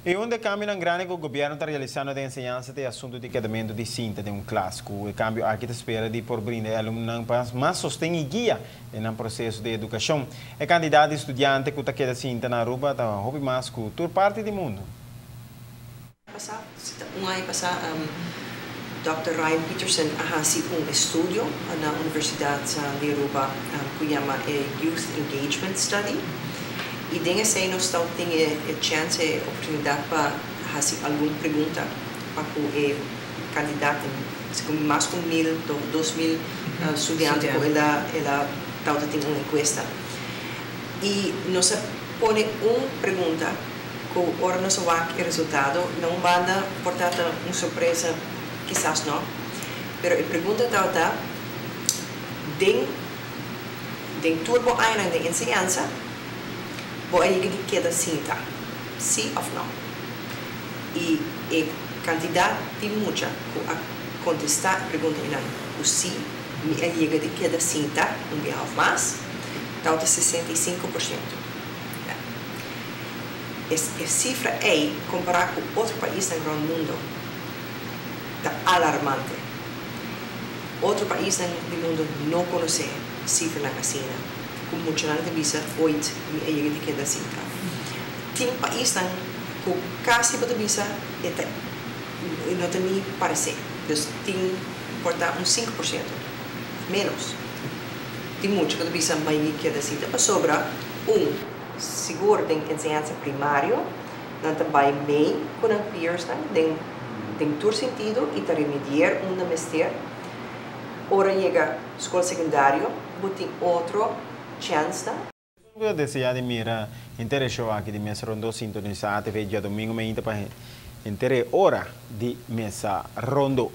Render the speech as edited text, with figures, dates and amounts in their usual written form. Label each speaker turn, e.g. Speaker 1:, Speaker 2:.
Speaker 1: E un di e cambionan grandi cu gobierno ta realisando den enseñansa ta e asunto di kedamento di sinta den un klas. Cu e cambio aki ta spera di por brinda e alumnonan pa mas sosten y guia den nan proceso di educacion. E cantidad di studiante cu ta keda sinta na Aruba ta hopi mas cu tur parti di mundo.
Speaker 2: Pasa, si ta un aña pasa, Dòkter Ryan Peterson a hasi un estudio na Universidad di Aruba cu yama e Youth Engagement Study y den esey nos ta tin e chance, e oportunidad pa hasi algun pregunta pa cu e candidaten, mas cu 1000 to 2000 studiante cu el a tawata tin un encuesta. Y nos a pone un pregunta cu ora nos a wak e resultado, na un banda por ta un sorpresa, kisas no, pero e pregunta ta: den tur bo añanan di enseñansa, bo a yega di keda sinta, si of no? Y e cantidad di mucha cu a contesta e pregunta ey cu si, mi a yega di keda sinta un biaha of mas, ta 65%. E cifra ey, compara cu otro paisnan rond mundo, ta alarmante. Otro paisnan di mundo no conoce cifranan asina, cu muchanan ta bisa ooit mi a yega di keda sinta. Tin paisnan cu casi bo ta bisa e ta, no ta ni parece. Dus tin por ta un 5% menos. Tin mucha cu ta bisa m'a keda sinta pasobra un sigur den enseñansa primario nan ta bay mee cu nan peers nan den tur sentido y ta remediar unda mester. Ora yega scol secundario, bo tin otro chance nan.
Speaker 1: Mi desea di mira henter show aki di Mesa Rondo, sintonisa ATV diadomingo mainta pa henter ora di Mesa Rondo.